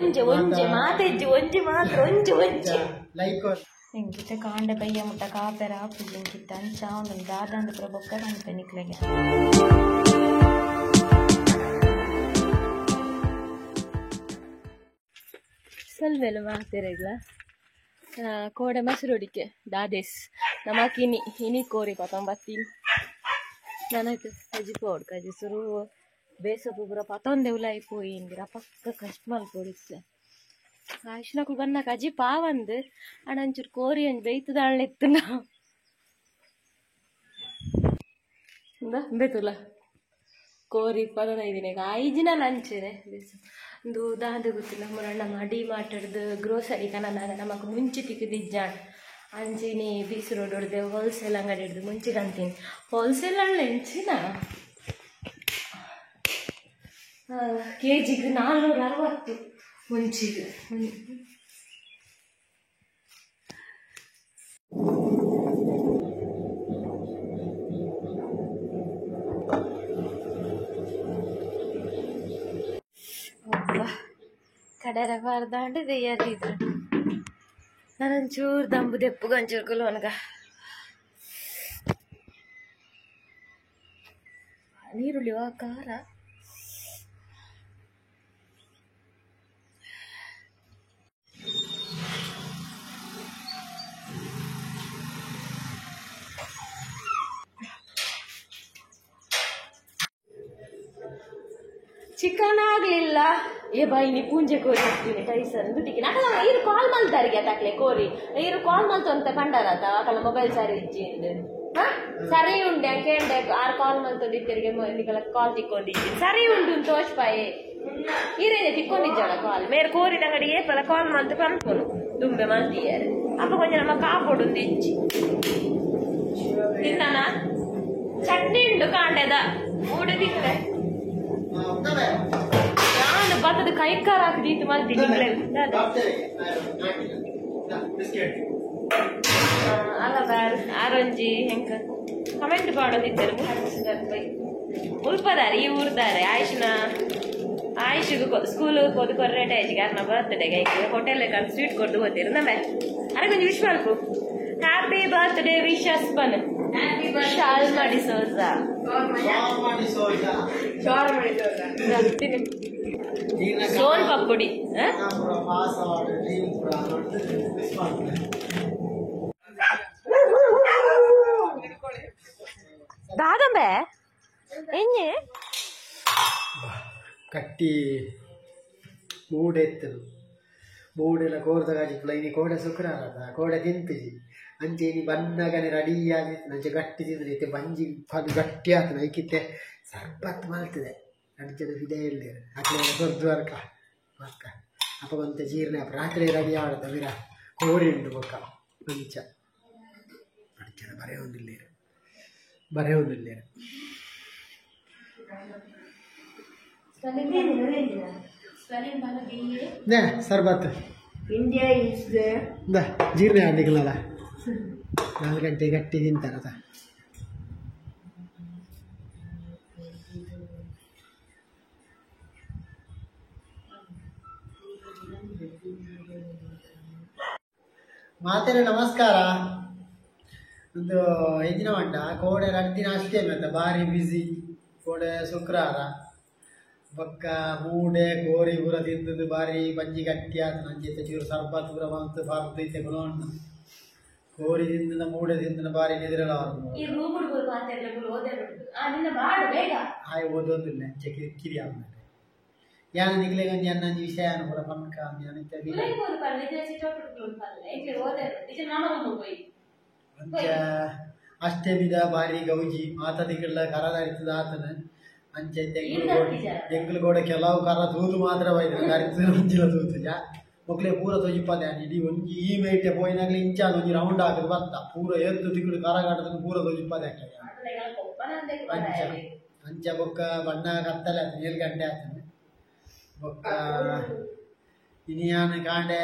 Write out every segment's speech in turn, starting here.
ಒಂಜಿ ಒಂಜಿ ಮಾತೆಜ್ಜಿ ಒಂಜಿ ಮಾತ್ರ ಒಂಜಿ ಒಂಜಿ ಲೈಕ್ ಎಂಕಿತ್ತ ಕಾಂಡೆ ಬಯ್ಯ ಮುಟ್ಟ ಕಾಪೆರ ಆಪುಜಿ ಎಂಕಿತ್ತ ಅಂಚ ಉಂಡು ದಾದಾಂದು ಪೂರ ಬೊಕ್ಕ ಪನ್ಪೆ ನಿಕ್ಲೆಗೆ. ಸಲ್ವೆಲು ಮಾತೆರೆಗ್ಲ ಕೋಡೆ ಮಸರುಡಿಕೆ ದಾದೇಸ್ ನಮಕ್ ಇನಿ ಇನಿ ಕೋರಿ ಪತೊಂಬತ್ತೀನಿ ನನಗೆ ಕಜಿ ಪೋಡು ಕಜಿ ಸುರು ಬೇಸಪ್ಪು ಪೂರ ಪತೊಂದೆ ಉಲಾಯಿ ಪೋಯಿ ಇಂದಿರ ಪಕ್ಕ ಕಷ್ಟ ಮಲ್ಪೊಡಿತ್ತೆ ಆಯ್ಷ್ನಕುಲು ಬನ್ನ ಕಜಿ ಪಾವಂದು ಅಣ್ಣ ಒಂಚೂರು ಕೋರಿ ಒಂಜಿ ಬೇಯ್ತದಾಳ್ನ ಇತ್ತು ಇಂದ ಬೇತುಲ ಕೋರಿ 15 ದಿನ ಐಜಿನ ಲಂಚನೆ ಇಂದು ದಾದ ಗೊತ್ತಿಲ್ಲ ಮುರಣ್ಣ ಡಿ ಮಾರ್ಟ್ ಗ್ರೋಸರಿ ಕನನಾಗ ನಮಕ್ ಮುಂಚೆ ತಿಕ್ಕಿದಿಜ್ಜಾಣ್ ಅಂಚಿನಿ ಬೀಸ್ ರೋಡ್ ಹೊಡ್ದೆ ಹೋಲ್ಸೇಲ್ ಅಂಗಡಿ ಹಿಡ್ದು ಮುಂಚೆ ಕಂತೀನಿ ಹೋಲ್ಸೇಲ್ ಅಲ್ಲ ಎಂಚಿನ ಕೆ ಜಿಗೆ 460 ಮುಂಚಿಗೆ. ಕಡೆರ ಬಾರ್ದಾಂಡು ದೆಯ್ಯಾರಿದ್ರು ನಾನೊಂಚೂರು ದಂಬು ದೆಪ್ಪುಗ ಒಂಚೂರು ಕುಲೋನ್ಗ ನೀರುಳ್ಳಿ ಖಾರ ಚಿಕನ್ ಆಗ್ಲಿಲ್ಲ. ಏ ಬಾಯಿ ನೀ ಪೂಂಜೆ ಕೋರಿ ಹಾಕ್ತೀನಿ ಟೈಸನ್ ದುಡ್ಡಿಗೆ ನಾಕಲ್ಲ ಈರು ಕಾಲ್ ಮಲ್ತಾರಿಗೆ ತಕ್ಲೆ ಕೋರಿ ಈರು ಕಾಲ್ ಮಲ್ತು ಅಂತ ಪಂಡಾರತ ಆಕಲ ಮೊಬೈಲ್ ಸರಿ ಇಜ್ಜಿಂದು ಸರಿ ಉಂಡೆ ಕೇಂಡೆ ಆರು ಕಾಲ್ ಮಲ್ತೊಂದಿತ್ತರಿಗೆ ನಿಕಲ ಕಾಲ್ ತಿಕ್ಕೊಂಡಿಜ್ಜಿ ಸರಿ ಉಂಡು ತೋಚ್ಪಾಯೆ ಈರೇನೆ ತಿಕ್ಕೊಂಡಿಜ್ಜಾಳ ಕಾಲ್ ಮೇರೆ ಕೋರಿದ ಅಂಗಡಿ ಏಪಲ ಕಾಲ್ ಮಲ್ತು ಪನ್ಪೊನು ದುಂಬೆ ಮಲ್ತಿಯಾರೆ ಅಪ್ಪ ಕೊಂಚ ನಮ್ಮ ಕಾಪೊಡುಂದು ಇಜ್ಜಿ ತಿನ್ನನ ಚಟ್ನಿ ಉಂಡು ಕಾಂಡೆದ ಮೂಡು ತಿಂದೆ ನಾನು ಬತ್ತದ ಕೈಕಾರ ಹಾಕಿದೀತು ಮಲ್ತೀನಿ ಅಲ್ಲ ಬಾರ್ ಆರೊಂಜಿ ಹೆಂಕ ಕಮೆಂಟ್ ಮಾಡೋದಿದ್ದರು ಉಲ್ಪದಾರೆ ಈ ಊರ್ದಾರೆ ಆಯುಷ್ನ ಆಯುಷ್ಗೆ ಸ್ಕೂಲ್ ಹೋದ ಕೊರ್ರೇಟ ಆಯ್ಚಿಗೆ ಅರ್ನ ಬರ್ತ್ಡೇ ಹೋಟೆಲ್ ಕಂಡು ಸ್ವೀಟ್ ಕೊಟ್ಟು ಹೋಗ್ತೀರ ನಮ್ಮ ಅರೆ ಕೊಂಚ ವಿಶ್ ಮಲ್ಪು ಹ್ಯಾಪಿ ಬರ್ತ್ಡೇ ವಿಶ್ ಹಸ್ಬನ್ ಶಾಲ್ ಮಾಡಿ ಸೋಜಾ ಸೋನ್ ಪಪ್ಪುಡಿ ದಾದಂಬೆ ಎಣ್ಣೆ ಕಟ್ಟಿ ಮೂಡೆತ್ತನು ಮೂಡೆಲ್ಲ ಕೋರ್ದಗಾಜಿಪ್ಪಲ ಇನಿ ಕೋಡೆ ಶುಕ್ರಾರ ಕೋಡೆ ತಿಂತಿಜಿ ಅಂಚೆ ಇನಿ ಬನ್ನಗನೆ ರೆಡಿ ಆಗಿತ್ತು ಅಂಚೆ ಗಟ್ಟಿ ತಿಂದ್ರೆ ಇತ್ತೆ ಬಂಜಿ ಅದು ಗಟ್ಟಿ ಆತನ ಐಕಿತ್ತೆ ಸರ್ಬತ್ ಮಲ್ತದೆ ಅಡ್ಜನ ಫಿದೆ ಇಲ್ಲೇರು ಅಟ್ಲೆ ದೊಡ್ಡ ವರ್ಕ ವರ್ಕ ಅಪ್ಪ ಒಂತೆ ಜೀರ್ಣ ಅಪ್ಪ ರಾತ್ರಿ ರೆಡಿ ಆಡದ ವಿರ ಕೋರಿ ಉಂಟು ಬೊಕ್ಕ ಮಂಚ ಅಡ್ಜನ ಬರೇ ಒಂದಿಲ್ಲೇರು ಬರೇ ಒಂದಿಲ್ಲೇರು ನೇ ಸರ್ಬತ್ ಇಂಡಿಯಾ is the ಜೀರ್ಣ ಆಗಲಿಲ್ಲ 4 ಗಂಟೆ ಗಟ್ಟಿ ತಿಂತಾರತ. ಮಾತೆರೆ ನಮಸ್ಕಾರ. ಒಂದು ಹೆಜ್ಜಿನ ಮಂಡ ಕೋಡೆ 2 ದಿನ ಅಷ್ಟೇ ಮತ್ತೆ ಭಾರಿ ಬ್ಯುಸಿ. ಕೋಡೆ ಶುಕ್ರವಾರ ಬೊಕ್ಕ ಮೂಡೆ ಕೋರಿ ಪೂರ ತಿಂದದ್ದು ಭಾರಿ ಬಂಜಿ ಗಟ್ಟಿ ಆತು ನಂಜೆ ಚೂರು ಸರ್ಬತ್ ಪೂರ ಬಂತು ಬಾರ್ದು ಇತ್ತೆ ಗುಣ ಕೋರಿ ತಿಂದ ಮೂಡೆ ತಿಂದ ಭಾರಿ ನಿದ್ರೆಲ್ಲ ಆಯ್ ಓದೋದಿಲ್ಲ ಅಂಚೆ ಕಿರಿಕಿರಿ ಆದ್ಮೇಲೆ ಯಾನ ನಿಗ್ಲೆಗೆ ಒಂಜಿ ಅನ್ನೊಂಜಿ ವಿಷಯ ಪೂರ ಪನ್ಕ ಅಂಚ ಅಷ್ಟಮಿದ ಭಾರಿ ಗೌಜಿ ಮಾತಾದಿಗಳ ಕರದಾರಿತದ ಆತನ ಅಂಚೆ ಎಂಗುಲು ಕೂಡ ಕೆಲವು ಕರ ತೂತು ಮಾತ್ರ ಬೈದ ಕರಿತು ಒಂಜಿಲ ತೂತು ಜಾ ಮೊಕ್ಲೆ ಪೂರ ತೊಜಿಪ್ಪದೆ ಇಡೀ ಒಂಜಿ ಈ ಮೇಟೆ ಪೋಯಿನಾಗಲಿ ಇಂಚಾದ ಒಂಜಿ ರೌಂಡ್ ಹಾಕದು ಬತ್ತ ಪೂರ ಎದ್ದು ತಿಂಗಳು ಕರ ಕಾಟದ ಪೂರ ತೊಜಿಪ್ಪದೆ ಅಂಚ ಅಂಚ ಬೊಕ್ಕ ಬಣ್ಣ ಕತ್ತಲೆ ಆತನ 7 ಗಂಟೆ ಆತನ ಬೊಕ್ಕ ಇನಿಯಾನ ಕಾಂಡೆ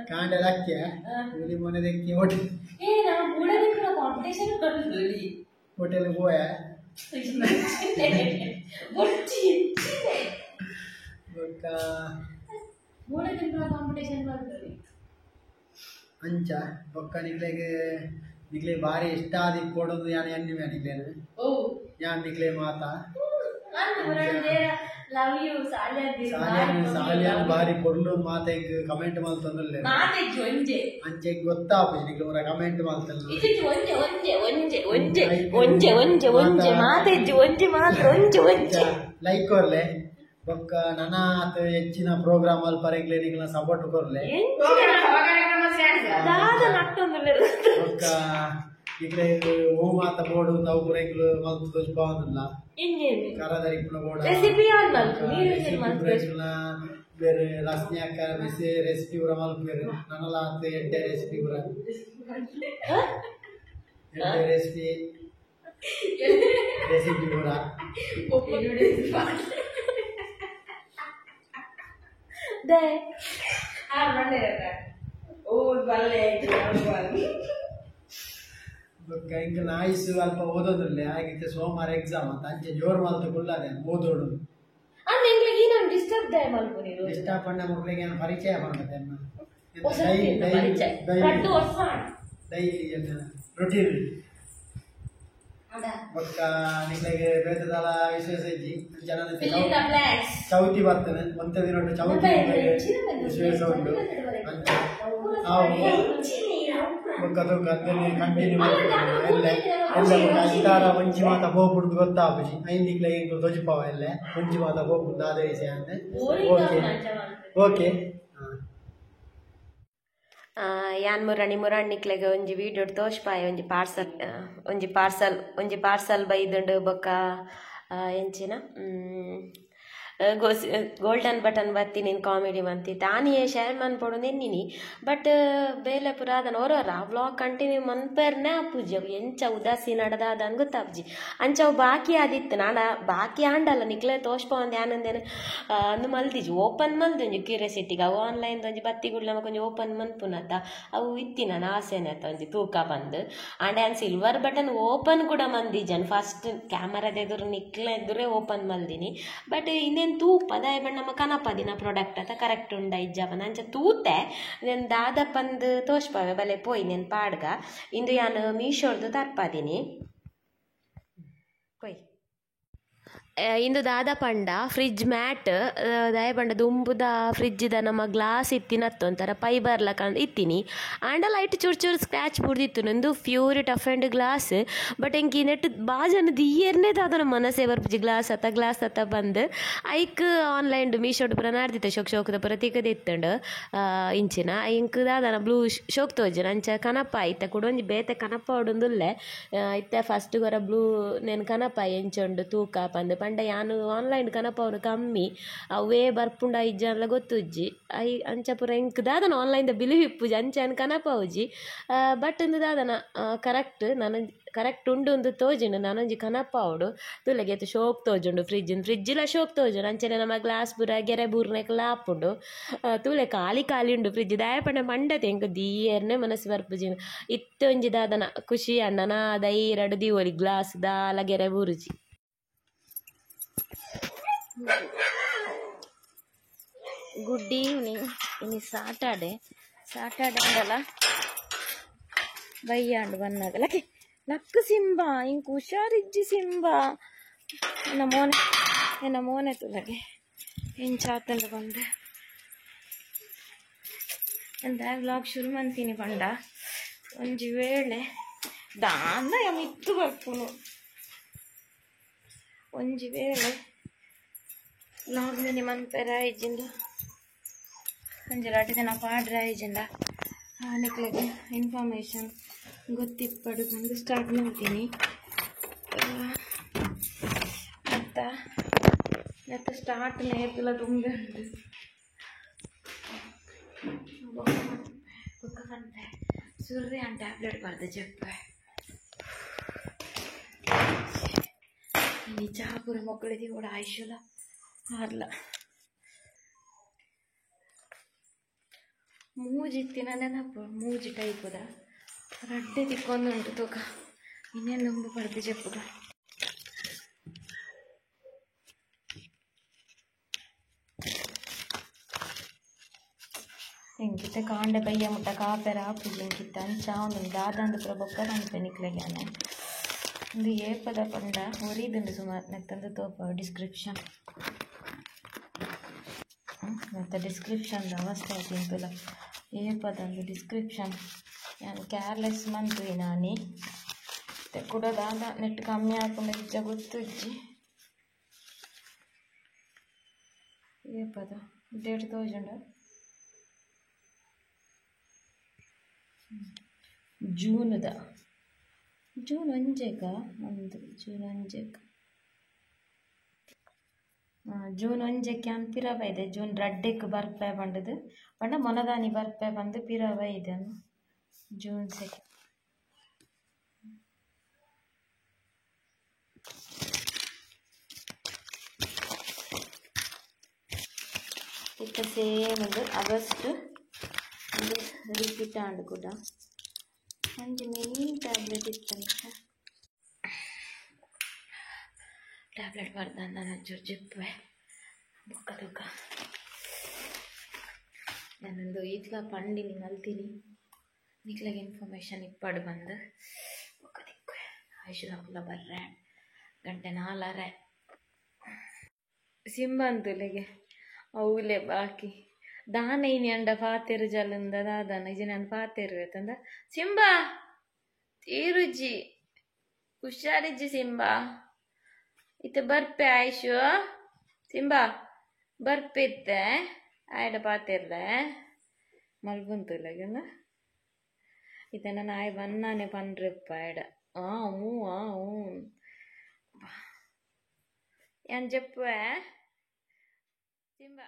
ಕಾಂಡೆ ಲಕ್ಕೆ ಹುಲಿ ಮೊನೆ ದೆಕ್ಕಿ ಓಟಿ. ಏ ನಮ್ಮ ಮೂಡದಿಕ್ಕಲ ಕಾಂಪಿಟೇಷನ್. ಹೋಟೆಲ್ ಹೋಯ ಬೊಕ್ಕ ಅಂಚ ಬೊಕ್ಕ ನಿಕ್ಲೆಗ್ ನಿಕ್ಲೆ ಬಾರಿ ಇಷ್ಟ ಆದಿಪ್ಪೊಡೊಂದು ಯಾನ್ ಎನ್ನುವೆ ನಿಕ್ಲೆನ್ ಯಾನ್ ನಿಕ್ಲೆ ಮಾತಾ ಸಾಲಿಯಾನ್ ಬಾರಿ ಪೊರ್ಲು ಮಾತ ಎಂಕ್ ಕಮೆಂಟ್ ಮಲ್ತೊಂದುಲ್ಲೆರ್ ಅಂಚ ಎಂಕ್ ಗೊತ್ತಾಪುಜಿ ನಿಕ್ಲೆ ಪೂರ ಕಮೆಂಟ್ ಮಲ್ತಲ್ಲ ಲೈಕ್ ಕೊರ್ಲೆ ಬೊಕ್ಕ ನನಾತ್ ಹೆಚ್ಚಿನ ಪ್ರೋಗ್ರಾಮ್ ಮಲ್ಪರೆ ಎಂಕ್ಲೆ ನಿಕ್ಲೆನ ಸಪೋರ್ಟ್ ಕೊರ್ಲೆ ಬೊಕ್ಕ ನಿಕ್ಲೆ ಹೂ ಮಾತ ಬೋಡು ಅವು ಪೂರ ಎಂಕ್ಲು ಮಲ್ತ್ ತೋಜ್ಪಾವೊಂದುಲ್ಲ ಕರದರಿಪುನ ಬೋಡ ಬೇರೆ ರಸ್ನೆ ಅಕ್ಕ ರೆಸಿಪಿ ಪೂರ ಮಲ್ಪುವೆರ್ ನನಲ ಆತ್ ಎಡ್ಡೆ ರೆಸಿಪಿ ಪೂರ ಎಡ್ಡೆ ರೆಸಿಪಿ ರೆಸಿಪಿ ಪೂರ ಬೊಕ್ಕ ಎಂಕಲ್ನ ಆಯುಸ್ಸು ಅಲ್ಪ ಓದೋದಿಲ್ಲ ಆಗಿತ್ತೆ ಸೋಮವಾರ ಎಕ್ಸಾಮ್ ಅಂತ ಅಂಚೆ ಜೋರು ಮಲ್ತ್ ಕುಲ್ಲದೆ ಓದೋಡು ಡಿಸ್ಟರ್ಬ್ ಪಂಡ ಮಕ್ಕಳಿಗೆ ಏನು ಪರಿಚಯ ಪಂಡತೆ ಡೈಲಿ ರೊಟೀನ್ ಬೊಕ್ಕ ನಿಕ್ಲೆಗ್ ಬೇತೆದಾಲ ವಿಶೇಷ ಇಜ್ಜಿ ಜನ ಚೌತಿ ಬರ್ತದೆ ಒಂತೆ ದಿನ ಉಂಟು ಚೌತಿ ವಿಶೇಷ ಉಂಟು ಅಂಚ ನಾವು ಬೊಕ್ಕ ತೂಕ ಅದನ್ನೇ ಕಂಟಿನ್ಯೂ ಎಲ್ಲ ಎಲ್ಲ ಬೊಕ್ಕ ಐತಾರ ಒಂಜಿ ಮಾತ ಪೋಪುಂಡು ಗೊತ್ತಾಪುಜಿ ಐನ್ ನಿಕ್ಲೆಗ್ ಎಂಕುಲು ತೋಜಿಪಾವ ಎಲ್ಲ ಒಂಜಿ ಮಾತ ಪೋಪುಂಡು ದಾದ ವಿಷಯ ಅಂದ್ ಓಕೆ ಓಕೆ ಯಾನ್ ಮುರಾಣಿ ಮುರಾಣಿಕ್ಲೆಗ್ ಒಂಜಿ ವೀಡಿಯೋ ತೋಜ್ಪಾಯ ಒಂಜಿ ಪಾರ್ಸಲ್ ಒಂಜಿ ಪಾರ್ಸಲ್ ಒಂಜಿ ಪಾರ್ಸಲ್ ಬೈದುಂಡು ಬೊಕ್ಕ ಎಂಚಿನ ಗೋಲ್ಡನ್ ಬಟನ್ ಬತ್ತಿ ನೀನು ಕಾಮಿಡಿ ಮಂತಿ ತಾನಿಯೇ ಶೇರ್ ಮನ್ಪೊಡು ನೆನ್ನಿನಿ ಬಟ್ ಬೇಲೆ ಪೂರ ಅದನ್ನ ಒರೋರ ವ್ಲಾಗ್ ಕಂಟಿನ್ಯೂ ಮನ್ಪೆರ್ನೆ ಆಪುಜಿ ಅವು ಎಂಚ ಉದಾಸೀನ ನಡದಾದ ಅಂದ್ ಗೊತ್ತಾಪುಜಿ ಅಂಚ ಅವು ಬಾಕಿ ಆದಿತ್ತು ನಾಡ ಬಾಕಿ ಆಂಡಲ್ಲ ನಿಕ್ಲೆ ತೋಜ್ಪಾವೊಂದು ಯಾನಂದೇನು ಅಂದು ಮಲ್ದಿಜಿ ಓಪನ್ ಮಲ್ದಿ ಒಂಜಿ ಕ್ಯೂರಿಯಾಸಿಟಿಗೆ ಅವು ಆನ್ಲೈನ್ ಒಂಜಿ ಬತ್ತಿಗುಡ್ಲ ನಮಕ್ ಒಂಜಿ ಓಪನ್ ಮನ್ಪುನತ ಅವು ಇತ್ತಿ ನಾನು ಆಸೆನತ ಒಂಜಿ ತೂಕ ಬಂದು ಆಂಡ ಯಾನ್ ಸಿಲ್ವರ್ ಬಟನ್ ಓಪನ್ ಕೂಡ ಮಂದಿಜನ್ ಫಸ್ಟ್ ಕ್ಯಾಮರಾದ ಎದುರು ನಿಕ್ಲೆ ಎದುರೇ ಓಪನ್ ಮಲ್ದಿನಿ ಬಟ್ ಇನ್ನೇನು ತೂಪ ದಾಯ ಬಣ್ಣ ನಮ್ಮ ಕನಪ ದಿನ ಪ್ರಾಡಕ್ಟ್ ಅತ ಕರೆಕ್ಟ್ ಉಂಡ ಇಜ್ಜಾಪನ ಅಂಚ ತೂತೆ ನೆನ್ ದಾದಪ್ಪಂದು ತೋಜ್ಪಾವೆ ಬಲೆ ಪೋಯ್ ನೆನ್ ಪಾಡ್ಗ ಇಂದು ಯಾನ್ ಮೀಶೋರ್ದು ತರ್ಪಾದಿನಿ ಪೋಯ್ ಇಂದು ದಾದ ಪಂಡ ಫ್ರಿಜ್ ಮ್ಯಾಟ್ ದಾಯ ಪಂಡ ದುಂಬುದ ಫ್ರಿಜ್ದ ನಮ್ಮ ಗ್ಲಾಸ್ ಇತ್ತಿನತ್ತು ಒಂಥರ ಫೈಬರ್ ಲಕ ಇತ್ತೀನಿ ಆಂಡ ಲೈಟ್ ಚೂರು ಚೂರು ಸ್ಕ್ರ್ಯಾಚ್ ಬುಡ್ದಿತ್ತು ನಂದು pure tough and glass but ಎಂಕ್ ಈ ನೆಟ್ ಬಾಜನ ದಿಯರ್ನೇ ದಾದನ ಮನಸ್ಸೇ ಬರ್ಪುಜಿ ಗ್ಲಾಸ್ ಅತ್ತ ಗ್ಲಾಸ್ ಅತ್ತ ಬಂದು ಐಕ್ ಆನ್ಲೈನ್ ಮೀಶೋಡ್ ಪೂರ ನಾಡ್ದಿತ್ತೆ ಶೋಕ್ ಶೋಕ್ದ ಪೂರ ತಿಕ್ಕದಿತ್ತಂಡು ಇಂಚಿನ ಎಂಕ್ ದಾದನ ಬ್ಲೂ ಶೋಕ್ ತೋಜನ ಅಂಚ ಕನಪ ಇತ್ತೆ ಕೂಡ ಒಂಜಿ ಬೇತೆ ಕನಪ ಉಡುಂದುಲ್ಲೆ ಇತ್ತೆ ಫಸ್ಟ್ ಗೊರ ಬ್ಲೂ ನೆನ್ ಕನಪ ಎಂಚುಂಡು ತೂಕ ಪಂದ್ ಪಂಡ ಯಾನು ಆನ್ಲೈನ್ ಕನಪವನು ಕಮ್ಮಿ ಅವೇ ಬರ್ಪುಂಡ ಇಜ್ಜನ್ಲ ಗೊತ್ತುಜ್ಜಿ I ಅಂಚ ಪೂರ ಎಂಕ್ ದಾದನ ಆನ್ಲೈನ್ ದ ಬಿಲಿವ್ ಇಪ್ಪುಜಿ ಅಂಚ ಯಾನ್ ಕನಪವುಜಿ ಬಟ್ ಇಂದು ದಾದನ ಕರೆಕ್ಟ್ ನಾನು ಕರೆಕ್ಟ್ ಉಂಡು ಉಂದು ತೋಜುಂಡು ನಾನೊಂಜಿ ಕನಪಾವಡು ತುಲೆಗೆ ಶೋಕ್ ತೋಜುಂಡು ಫ್ರಿಜ್ ಫ್ರಿಜ್ಜಿಲ ಶೋಕ್ ತೋಜುಂಡು ಅಂಚನೆ ನಮ್ಮ ಗ್ಲಾಸ್ ಪೂರ ಗೆರೆ ಬೂರ್ನೆಕ್ಲ ಆಪುಂಡು ತೂಲೆ ಖಾಲಿ ಖಾಲಿ ಉಂಡು ಫ್ರಿಜ್ ದಾಯ ಪಂಡ ಮಂಡತೆ ಎಂಕ್ ದೀಯರ್ನೆ ಮನಸ್ಸು ಬರ್ಪುಜಿ ಇತ್ತೆ ಒಂಜಿ ದಾದನ ಖುಷಿ ಅಣ್ಣನ ದೈರಡು ದೀವೊಲಿ ಗ್ಲಾಸ್ ದಾಲ ಗೆರೆ ಬೂರುಜಿ. ಗುಡ್ ಈವ್ನಿಂಗ್ ಇನಿ ಸಾಟರ್ಡೆ ಸಾಟರ್ಡೆ ಅಂಡಲ ಬಯ್ಯಾಂಡು ಬನ್ನಾಗ ಲಕ್ಕೆ ಲಕ್ಕು ಸಿಂಬಾ ಇಂಕ್ ಹುಷಾರಿಜ್ಜಿ ಸಿಂಬಾ ಎನ್ನ ಮೋನೆ ಎನ್ನ ಮೋನೆ ತುಲಗೆ ಎಂಚಾತಂಡು ಬಂದೆ ಎಂದ ವ್ಲಾಗ್ ಶುರು ಮಂತೀನಿ ಪಂಡ ಒಂಜಿ ವೇಳೆ ದಾನ್ನ ಮಿತ್ತು ಬರ್ಪುನು ಒಂಜಿ ವೇಳೆ ವ್ಲಾಗ್ ಮಿನಿ ಮನ್ಪೆರ ಇಜ್ಜಿಂದ ಒಂಜಿ ರಡ್ಡ್ ದಿನ ಪಾಡ್ರ ಇಜ್ಜಿಂದ ನಿಕ್ಲೆಗ್ ಇನ್ಫಾರ್ಮೇಷನ್ ಗೊತ್ತಿಪ್ಪಡು ಬಂದು ಸ್ಟಾರ್ಟ್ ಮಾಡ್ತೀನಿ. ಮತ್ತು ಮತ್ತು ಸ್ಟಾರ್ಟ್ ನೇಪುಲ ತುಂಬ ಉಂಟು ಬೊಕ್ಕ ಪನ್ಪೆ ಸುರ್ರೆ ಆನ್ ಟ್ಯಾಬ್ಲೆಟ್ ಬರ್ದು ಜಪ್ಪೆ ಇನಿ ಚಾ ಪೂರ ಮೊಕ್ಕಳಿದಿ ಕೂಡ ಆಯುಷಲ ಆರ್ಲ ಮೂಜಿ ಇತ್ತಿನ ನೆನಪು ಮೂಜಿ ಟೈಪುದ ರಡ್ಡೆ ತಿಕ್ಕೊಂದುಂಟು ತೂಕ ಇನ್ನೇನು ದುಂಬು ಪಡ್ದು ಜಪ್ಪುಗ ಎಂಕಿತ್ತ ಕಾಂಡೆ ಬಯ್ಯ ಮುಟ್ಟ ಕಾಪೆರ ಆಪುಜಿ ಎಂಕಿತ್ತ ಅಂಚ ಒಂದು ದಾದಂದು ಪೂರ ಬೊಕ್ಕ ಪನ್ಪೆ ನಿಕ್ಲೆಗ್ ಯಾನ್ ಉಂದು ಏಪದ ಪಂಡ ಒರಿದುಂಡು ಸುಮಾರು ನೆತ್ತಂದು ತೋಪ ಡಿಸ್ಕ್ರಿಪ್ಷನ್ ಮತ್ತು ಡಿಸ್ಕ್ರಿಪ್ಷನ್ ಅವಸ್ಥೆ ಆತಿಂತುಲ ಏಪದಂದು ಡಿಸ್ಕ್ರಿಪ್ಷನ್ ಯಾನ್ ಕೇರ್ಲೆಸ್ ಮಂತುವಿ ನಾನಿ ಕುಡ ದಾದ ನೆಟ್ ಕಮ್ಮಿ ಆಪುಂಡ ಇಜ್ಜ ಗೊತ್ತುಜ್ಜಿ ಏಪದ ಡೇಟ್ ತೋಜುಂಡ ಜೂನ್ದ ಜೂನ್ ಒಂಜೆಕ ಒಂದು ಜೂನ್ ಒಂಜೆಕ ಜೂನ್ ಒಂಜೆಕ್ಕೆ ಅನ್ ಪಿರ ಬೈದೆ ಜೂನ್ ರಡ್ಡೆಕ್ ಬರ್ಪೆ ಪಂಡದು ಪಂಡ ಮೊನದಾನಿ ಬರ್ಪೆ ಬಂದು ಪಿರ ಬೈದೆ ಜೂನ್ ಸೆಕೆ ಇತ್ತ ಸೇಮ್ ಒಂದು ಆಗಸ್ಟ್ ಒಂದು ರಿಪೀಟ್ ಆಂಡ್ ಕೂಡ ಒಂಜಿ ಮಿನಿ ಟ್ಯಾಬ್ಲೆಟ್ ಇತ್ತಂತ ಟ್ಯಾಬ್ಲೆಟ್ ಬರ್ದಂದ ಒಂಚೂರು ಜಿಪ್ಪೆ ಬೊಕ್ಕ ತುಕ್ಕ ನಾನೊಂದು ಈತ್ಲ ಪಂಡಿನಿ ಮಲ್ತೀನಿ ನಿಕ್ಲಾಗ ಇನ್ಫಾರ್ಮೇಷನ್ ಇಪ್ಪಡು ಬಂದು ಬೊಕ್ಕ ದಿಕ್ಕು ಆಯುಷದಾಕುಲ ಬರ್ರೆ ಗಂಟೆ ನಾಲರೆ ಸಿಂಬಂತುಲೆಗೆ ಅವುಲೆ ಬಾಕಿ ದಾನ ಇನಿ ಅಂಡ ಪಾತೆರು ಜಲಂದ ದಾದಾನ ಇಜಿ ನಾನು ಪಾತೆರು ತಂದ ಸಿಂಬಾ ತೀರುಜಿ ಹುಷಾರಿಜ್ಜಿ ಸಿಂಬಾ ಇತ್ತೆ ಬರ್ಪೆ ಆಯುಷು ಸಿಂಬಾ ಬರ್ಪೆ ಇತ್ತೆ ಆಯ್ಡ ಪಾತೆರ್ಲೆ ಮಲ್ಬುಂತುಲೆಗಂದ ಇತ್ತೆ ನಾನು ಆಯ್ ಬನ್ನಾನೆ ಪನ್ರೆಪ್ಪ ಆಯ್ಡ ಆ ಹ್ಞೂ ಆ ಹ್ಞೂ ಏನ್ ಜಪ್ಪುವೆ ಸಿಂಬಾ.